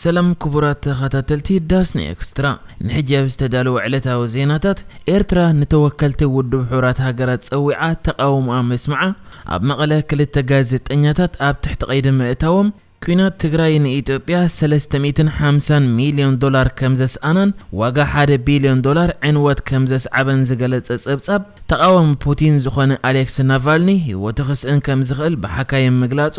ሰላም ክቡራት ተኸታተልቲ ዳስኒ ኤክስትራ፣ ንሕጂ ኣብ ዝተዳለወ ዕለታዊ ዜናታት፣ ኤርትራ ንተወከልቲ ውድብ ሕቡራት ሃገራት ጸዊዓ ተቓውሞኣ ምስማዓ፣ ኣብ መቐለ ክልተ ጋዜጠኛታት ኣብ ትሕቲ ቀይዲ ምእታዎም፣ ኲናት ትግራይ ንኢትዮጵያ ሰለስተ ሚእትን ሓምሳን ሚልዮን ዶላር ከም ዘስኣናን ዋጋ ሓደ ቢልዮን ዶላር ዕንወት ከም ዘስዓበን ዝገለጸ ጸብጻብ፣ ተቓዋሚ ፑቲን ዝኾነ ኣሌክስ ናቫልኒ ህይወቱ ክስእን ከም ዝኽእል ብሓካይም ምግላጹ፣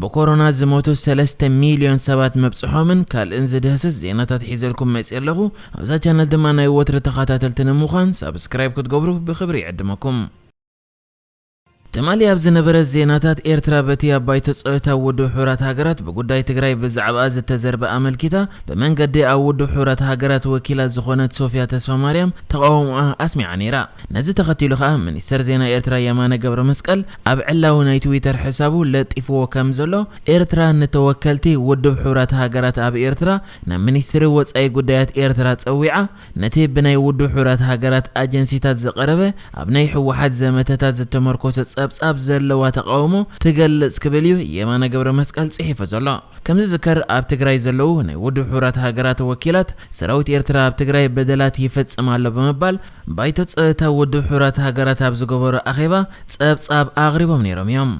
ብኮሮና ዝሞቱ ሰለስተ ሚልዮን ሰባት ምብጽሖምን ካልእን ዝድህስስ ዜናታት ሒዘልኩም መጽየ ኣለኹ። ኣብዛ ቻነል ድማ ናይ ወትሪ ተኸታተልቲ ንምዃን ሳብስክራይብ ክትገብሩ ብኽብሪ ይዕድመኩም። ትማሊ ኣብ ዝነበረ ዜናታት፣ ኤርትራ በቲ ኣብ ባይቶ ጸጥታ ውድብ ሕቡራት ሃገራት ብጉዳይ ትግራይ ብዛዕባኣ ዝተዘርበ ኣመልኪታ፣ ብመንገዲ ኣብ ውድብ ሕቡራት ሃገራት ወኪላ ዝኾነት ሶፍያ ተስፋማርያም ተቓውሞኣ ኣስሚዓ ነይራ። ነዚ ተኸቲሉ ከኣ ሚኒስተር ዜና ኤርትራ የማነ ገብረመስቀል ኣብ ዕላዊ ናይ ትዊተር ሕሳቡ ለጢፍዎ ከም ዘሎ፣ ኤርትራ ንተወከልቲ ውድብ ሕቡራት ሃገራት ኣብ ኤርትራ ናብ ሚኒስትሪ ወጻኢ ጉዳያት ኤርትራ ጸዊዓ፣ ነቲ ብናይ ውድብ ሕቡራት ሃገራት ኣጀንሲታት ዝቐረበ ኣብ ናይ ህወሓት ዘመተታት ዝተመርኮሰ ጸብጻብ ዘለዋ ተቓውሞ ትገልጽ ክብል እዩ የማነ ገብረመስቀል ጽሒፉ ዘሎ። ከም ዝዝከር፣ ኣብ ትግራይ ዘለዉ ናይ ውድብ ሕቡራት ሃገራት ወኪላት፣ ሰራዊት ኤርትራ ኣብ ትግራይ በደላት ይፈጽም ኣሎ ብምባል፣ ባይቶ ጸጥታ ውድብ ሕቡራት ሃገራት ኣብ ዝገበሮ ኣኼባ ጸብጻብ ኣቕሪቦም ነይሮም እዮም።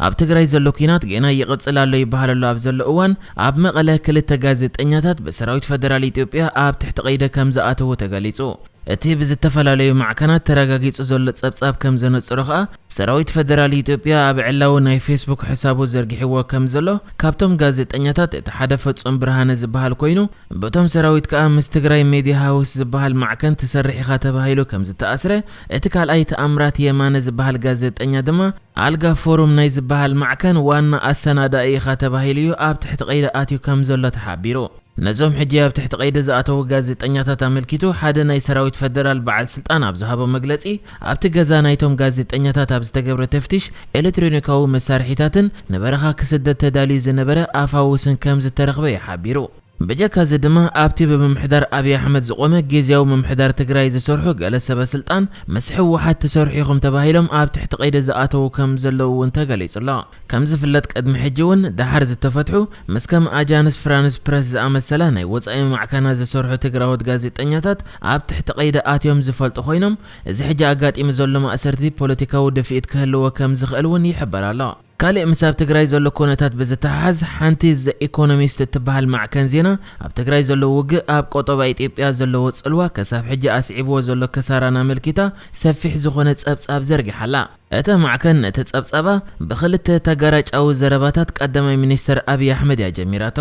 ኣብ ትግራይ ዘሎ ኲናት ገና ይቕጽል ኣሎ ይበሃል ኣሎ ኣብ ዘሎ እዋን፣ ኣብ መቐለ ክልተ ጋዜጠኛታት ብሰራዊት ፈደራል ኢትዮጵያ ኣብ ትሕቲ ቀይዲ ከም ዝኣተዉ ተገሊጹ። እቲ ብዝተፈላለዩ ማዕከናት ተረጋጊጹ ዘሎ ጸብጻብ ከም ዘነጽሮ ከኣ፣ ሰራዊት ፈደራል ኢትዮጵያ ኣብ ዕላዊ ናይ ፌስቡክ ሕሳቡ ዘርጊሕዎ ከም ዘሎ፣ ካብቶም ጋዜጠኛታት እቲ ሓደ ፍጹም ብርሃነ ዝበሃል ኮይኑ፣ በቶም ሰራዊት ከኣ ምስ ትግራይ ሜድያ ሃውስ ዝበሃል ማዕከን ትሰርሕ ኢኻ ተባሂሉ ከም ዝተኣስረ፣ እቲ ካልኣይ ተኣምራት የማነ ዝበሃል ጋዜጠኛ ድማ ኣልጋ ፎሩም ናይ ዝበሃል ማዕከን ዋና ኣሰናዳኢ ኢኻ ተባሂሉ እዩ ኣብ ትሕቲ ቀይዲ ኣትዩ ከም ዘሎ ተሓቢሩ። ነዞም ሕጂ ኣብ ትሕቲ ቀይዲ ዝኣተዉ ጋዜጠኛታት ኣመልኪቱ፣ ሓደ ናይ ሰራዊት ፈደራል በዓል ስልጣን ኣብ ዝሃቦ መግለጺ፣ ኣብቲ ገዛ ናይቶም ጋዜጠኛታት ኣብ ዝተገብረ ተፍትሽ፣ ኤሌክትሮኒካዊ መሳርሒታትን ንበረኻ ክስደድ ተዳልዩ ዝነበረ ኣፋውስን ከም ዝተረኽበ እዩ ሓቢሩ። ብጀካ እዚ ድማ፣ ኣብቲ ብምምሕዳር ኣብይ ኣሕመድ ዝቖመ ግዝያዊ ምምሕዳር ትግራይ ዝሰርሑ ገለ ሰበ ስልጣን፣ ምስ ህወሓት ትሰርሑ ኢኹም ተባሂሎም ኣብ ትሕቲ ቀይዲ ዝኣተዉ ከም ዘለዉ እውን ተገሊጹ ኣሎ። ከም ዝፍለጥ፣ ቅድሚ ሕጂ እውን ደሓር ዝተፈትሑ፣ ምስ ከም ኣጃንስ ፍራንስ ፕረስ ዝኣመሰላ ናይ ወጻኢ ማዕከናት ዝሰርሑ ትግራዎት ጋዜጠኛታት ኣብ ትሕቲ ቀይዲ ኣትዮም ዝፈልጡ ኮይኖም፣ እዚ ሕጂ ኣጋጢሙ ዘሎ ማእሰርቲ ፖለቲካዊ ድፍኢት ክህልዎ ከም ዝኽእል እውን ይሕበር ኣሎ። ካልእ ምስ ኣብ ትግራይ ዘሎ ኩነታት ብዝተሓሓዝ፣ ሓንቲ ዘ ኢኮኖሚስት እትበሃል ማዕከን ዜና፣ ኣብ ትግራይ ዘሎ ውግእ ኣብ ቆጠባ ኢትዮጵያ ዘለዎ ጽልዋ፣ ከሳብ ሕጂ ኣስዒብዎ ዘሎ ክሳራን ኣመልኪታ ሰፊሕ ዝኾነ ጸብጻብ ዘርጊሓ ኣላ። እታ ማዕከን ነቲ ጸብጻባ ብኽልተ ተጋራጫዊ ዘረባታት ቀዳማይ ሚኒስተር ኣብይ ኣሕመድ እያ ጀሚራቶ።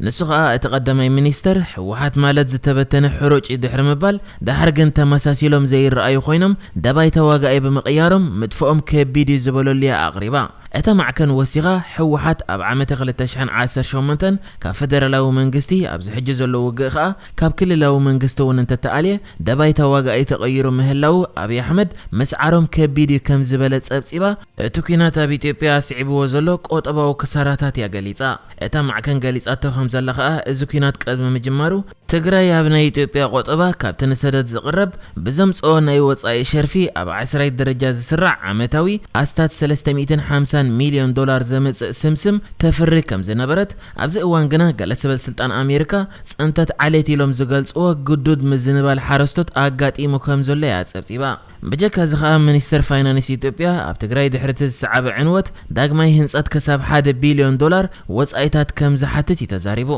ንሱ ኸኣ፣ እቲ ቀዳማይ ሚኒስተር፣ ህወሓት ማለት ዝተበተነ ሕሩጭ እዩ ድሕሪ ምባል፣ ደሓር ግን ተመሳሲሎም ዘይረኣዩ ኮይኖም፣ ደባይ ተዋጋኢ ብምቕያሮም ምጥፍኦም ከቢድ እዩ ዝበለሉ እያ ኣቕሪባ። እታ ማዕከን ወሲኻ፣ ህወሓት ኣብ ዓመተ ክልተ ሽሕን ዓሰርተ ሸሞንተን ካብ ፈደራላዊ መንግስቲ፣ ኣብዚ ሕጂ ዘሎ ውግእ ኸኣ ካብ ክልላዊ መንግስቲ እውን እንተተኣልየ፣ ደባይ ተዋጋኢ ተቐይሩ ምህላዉ ኣብይ ኣሕመድ ምስዓሮም ከቢድ እዩ ከም ዝበለ ጸብጺባ፣ እቲ ኲናት ኣብ ኢትዮጵያ ኣስዒብዎ ዘሎ ቆጠባዊ ክሳራታት እያ ገሊጻ። እታ ማዕከን ገሊጻቶ ከም ዘላ ኸኣ፣ እዚ ኲናት ቅድሚ ምጅማሩ፣ ትግራይ ኣብ ናይ ኢትዮጵያ ቆጠባ ካብቲ ንሰደድ ዝቕረብ ብዘምጽኦ ናይ ወጻኢ ሸርፊ ኣብ ዓስራይ ደረጃ ዝስራዕ ዓመታዊ ኣስታት ሰለስተ ሚእትን ሓምሳን ሚልዮን ዶላር ዘምጽእ ስምስም ተፍሪ ከም ዝነበረት፣ ኣብዚ እዋን ግና ገለ ሰበ ስልጣን ኣሜሪካ ጽንተት ዓሌት ኢሎም ዝገልጽዎ ግዱድ ምዝንባል ሓረስቶት ኣጋጢሙ ከም ዘሎ እያ ጸብጺባ። ብጀካ እዚ ኸኣ፣ ሚኒስተር ፋይናንስ ኢትዮጵያ ኣብ ትግራይ ድሕሪ እቲ ዝሰዓበ ዕንወት ዳግማይ ህንጸት ክሳብ ሓደ ቢልዮን ዶላር ወጻኢታት ከም ዝሓትት እዩ ተዛሪቡ።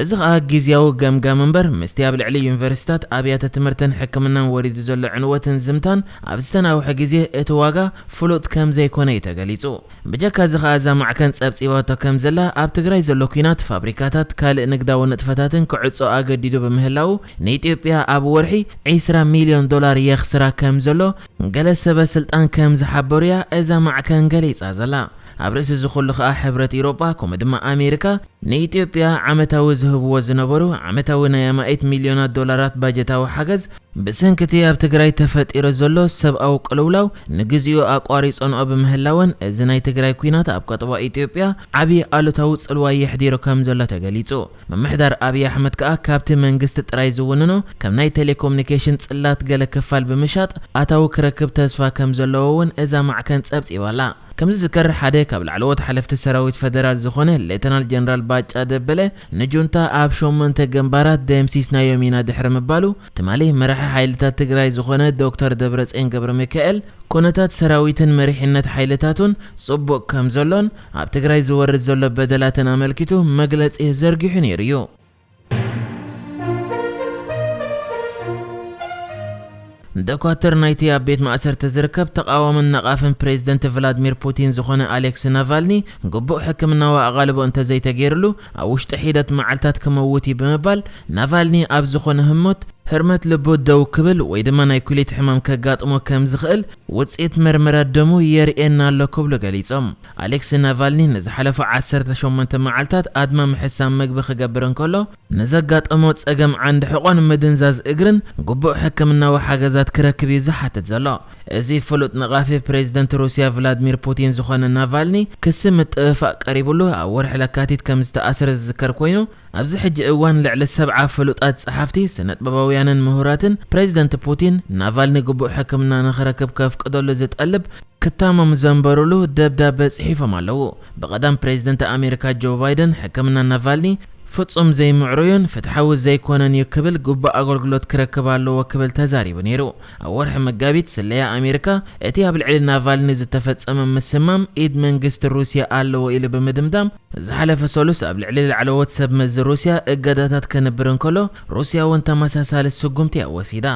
እዚ ኸኣ ግዝያዊ ገምጋም እምበር፣ ምስቲ ኣብ ልዕሊ ዩኒቨርሲታት፣ ኣብያተ ትምህርትን ሕክምናን ወሪዱ ዘሎ ዕንወትን ዝምታን ኣብ ዝተናውሐ ግዜ እቲ ዋጋ ፍሉጥ ከም ዘይኮነ እዩ ተገሊጹ። ብጀካ እዚ ኸኣ፣ እዛ ማዕከን ጸብጺባቶ ከም ዘላ፣ ኣብ ትግራይ ዘሎ ኲናት ፋብሪካታት ካልእ ንግዳዊ ንጥፈታትን ክዕጾ ኣገዲዱ ብምህላዉ፣ ንኢትዮጵያ ኣብ ወርሒ ዒስራ ሚልዮን ዶላር የኽስራ ከም ዘሎ ገለ ሰበ ስልጣን ከም ዝሓበሩ እያ እዛ ማዕከን ገሊጻ ዘላ። ኣብ ርእሲ እዚ ኩሉ ኸኣ፣ ሕብረት ኢሮጳ ከምኡ ድማ ኣሜሪካ ንኢትዮጵያ ዓመታዊ ዝህብዎ ዝነበሩ ዓመታዊ ናይ ኣማኢት ሚልዮናት ዶላራት ባጀታዊ ሓገዝ፣ ብሰንኪ እቲ ኣብ ትግራይ ተፈጢሩ ዘሎ ሰብኣዊ ቅልውላው ንግዚኡ ኣቋሪጸንኦ ብምህላወን፣ እዚ ናይ ትግራይ ኲናት ኣብ ቀጠባ ኢትዮጵያ ዓቢ ኣሉታዊ ጽልዋ የሕዲሩ ከም ዘሎ ተገሊጹ። ምምሕዳር ኣብይ ኣሕመድ ከኣ ካብቲ መንግስቲ ጥራይ ዝውንኖ ከም ናይ ቴሌኮሙኒኬሽን ጽላት ገለ ክፋል ብምሻጥ ኣታዊ ክረክብ ተስፋ ከም ዘለዎ እውን እዛ ማዕከን ጸብጺባ ኣላ። ከም ዝዝከር፣ ሓደ ካብ ላዕለዎት ሓለፍቲ ሰራዊት ፈደራል ዝኾነ ሌተናል ጀነራል ባጫ ደበለ፣ ንጁንታ ኣብ ሸሞንተ ግንባራት ደምሲስናዮም ኢና ድሕሪ ምባሉ፣ ትማሊ መራሒ ሓይልታት ትግራይ ዝኾነ ዶክተር ደብረጽዮን ገብረ ሚካኤል፣ ኩነታት ሰራዊትን መሪሕነት ሓይልታቱን ጽቡቕ ከም ዘሎን ኣብ ትግራይ ዝወርድ ዘሎ በደላትን ኣመልኪቱ መግለጺ ዘርጊሑ ነይሩ እዩ። ዶኳተር ናይቲ ኣብ ቤት ማእሰርቲ ዝርከብ ተቓዋምን ነቓፍን ፕሬዝደንት ቭላድሚር ፑቲን ዝኾነ ኣሌክስ ናቫልኒ፣ ግቡእ ሕክምናዊ ኣቓልቦ እንተዘይተገይርሉ ኣብ ውሽጢ ሒደት መዓልታት ክመውት እዩ ብምባል፣ ናቫልኒ ኣብ ዝኾነ ህሞት ህርመት ልቡ ደው ክብል ወይ ድማ ናይ ኩሊት ሕማም ከጋጥሞ ከም ዝኽእል ውጽኢት መርመራ ደሙ የርእየና ኣሎ ክብሉ ገሊጾም። ኣሌክስ ናቫልኒ ንዝሓለፉ ዓሰርተ ሸሞንተ መዓልታት ኣድማ ምሕሳም ምግቢ ክገብር እንከሎ፣ ንዘጋጠሞ ጸገም ዓንዲ ሕቖን ምድንዛዝ እግርን ግቡእ ሕክምናዊ ሓገዛት ክረክብ እዩ ዝሓትት ዘሎ። እዚ ፍሉጥ ነቓፊ ፕሬዝደንት ሩስያ ቭላድሚር ፑቲን ዝኾነ ናቫልኒ ክሲ ምጥፍፋእ ቀሪቡሉ ኣብ ወርሒ ለካቲት ከም ዝተኣስረ ዝዝከር ኮይኑ፣ ኣብዚ ሕጂ እዋን ልዕሊ ሰብዓ ፍሉጣት ጸሓፍቲ፣ ስነጥበባውያንን ምሁራትን ፕሬዝደንት ፑቲን ናቫልኒ ግቡእ ሕክምና ንኽረክብ ከፍቅደሉ ዝጠልብ ክታሞም ዘንበሩሉ ደብዳበ ጽሒፎም ኣለዉ። ብቐዳም ፕሬዝደንት ኣሜሪካ ጆ ባይደን ሕክምና ናቫልኒ ፍጹም ዘይምዕሩይን ፍትሓዊ ዘይኮነን እዩ ክብል ግቡእ ኣገልግሎት ክረክብ ኣለዎ ክብል ተዛሪቡ ነይሩ። ኣብ ወርሒ መጋቢት ስለያ ኣሜሪካ እቲ ኣብ ልዕሊ ናቫልኒ ዝተፈጸመ ምስማም ኢድ መንግስቲ ሩስያ ኣለዎ ኢሉ ብምድምዳም፣ ዝሓለፈ ሰሉስ ኣብ ልዕሊ ላዕለዎት ሰብ መዚ ሩስያ እገዳታት ከንብር እንከሎ፣ ሩስያ እውን ተመሳሳሊ ስጉምቲ እያ ወሲዳ።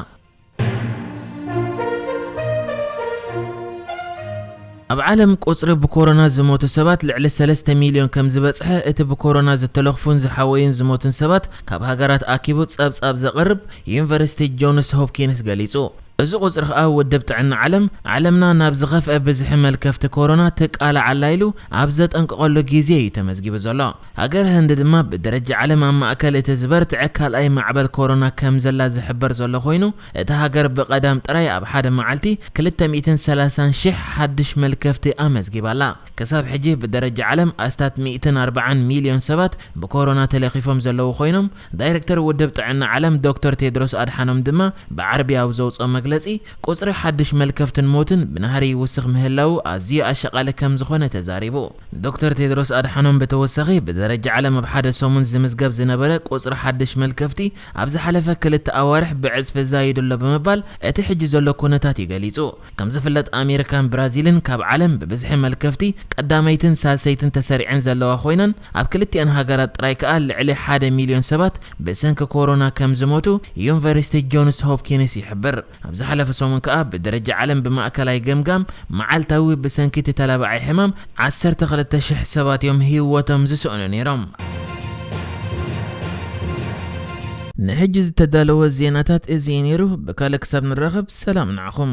ኣብ ዓለም ቁጽሪ ብኮሮና ዝሞቱ ሰባት ልዕሊ ሰለስተ ሚልዮን ከም ዝበጽሐ እቲ ብኮሮና ዝተለኽፉን ዝሓወዩን ዝሞቱን ሰባት ካብ ሃገራት ኣኪቡ ጸብጻብ ዘቕርብ ዩኒቨርሲቲ ጆንስ ሆፕኪንስ ገሊጹ። እዚ ቁጽሪ ከኣ ውድብ ጥዕና ዓለም፣ ዓለምና ናብ ዝኸፍአ ብዝሒ መልከፍቲ ኮሮና ትቃላዕ ኣላ ኢሉ ኣብ ዘጠንቅቐሉ ግዜ እዩ ተመዝጊቡ ዘሎ። ሃገር ህንዲ ድማ ብደረጃ ዓለም ኣብ ማእከል እቲ ዝበርትዐ ካልኣይ ማዕበል ኮሮና ከም ዘላ ዝሕበር ዘሎ ኮይኑ፣ እታ ሃገር ብቐዳም ጥራይ ኣብ ሓደ መዓልቲ ክልተ ሚእትን ሰላሳን ሽሕ ሓድሽ መልከፍቲ ኣመዝጊባ ኣላ። ክሳብ ሕጂ ብደረጃ ዓለም ኣስታት ሚእትን ኣርባዓን ሚልዮን ሰባት ብኮሮና ተለኺፎም ዘለዉ ኮይኖም፣ ዳይሬክተር ውድብ ጥዕና ዓለም ዶክተር ቴድሮስ ኣድሓኖም ድማ ብዓርቢ ኣብ ዘውፅኦ መግለፂ፣ ቁፅሪ ሓድሽ መልከፍትን ሞትን ብናህሪ ይውስኽ ምህላዉ ኣዝዩ ኣሻቓሊ ከም ዝኾነ ተዛሪቡ። ዶክተር ቴድሮስ ኣድሓኖም ብተወሳኺ፣ ብደረጃ ዓለም ኣብ ሓደ ሰሙን ዝምዝገብ ዝነበረ ቁፅሪ ሓድሽ መልከፍቲ ኣብ ዝሓለፈ ክልተ ኣዋርሕ ብዕፅፊ ዛይዱ ኣሎ ብምባል፣ እቲ ሕጂ ዘሎ ኩነታት እዩ ገሊፁ። ከም ዝፍለጥ፣ ኣሜሪካን ብራዚልን ካብ ዓለም ብብዝሒ መልከፍቲ ቀዳመይትን ሳልሰይትን ተሰሪዐን ዘለዋ ኮይነን፣ ኣብ ክልቲኣን ሃገራት ጥራይ ከኣ ልዕሊ ሓደ ሚልዮን ሰባት ብሰንኪ ኮሮና ከም ዝሞቱ ዩኒቨርሲቲ ጆንስ ሆፕኪንስ ይሕብር። ኣብ ዝሓለፈ ሰሙን ከኣ ብደረጃ ዓለም ብማእከላይ ገምጋም፣ መዓልታዊ ብሰንኪ እቲ ተላባዓይ ሕማም ዓሰርተ ክልተ ሽሕ ሰባት እዮም ህይወቶም ዝስእኑ ነይሮም። ንሕጂ ዝተዳለወ ዜናታት እዚ እዩ ነይሩ። ብካልእ ክሳብ ንራኸብ፣ ሰላም ንዓኹም።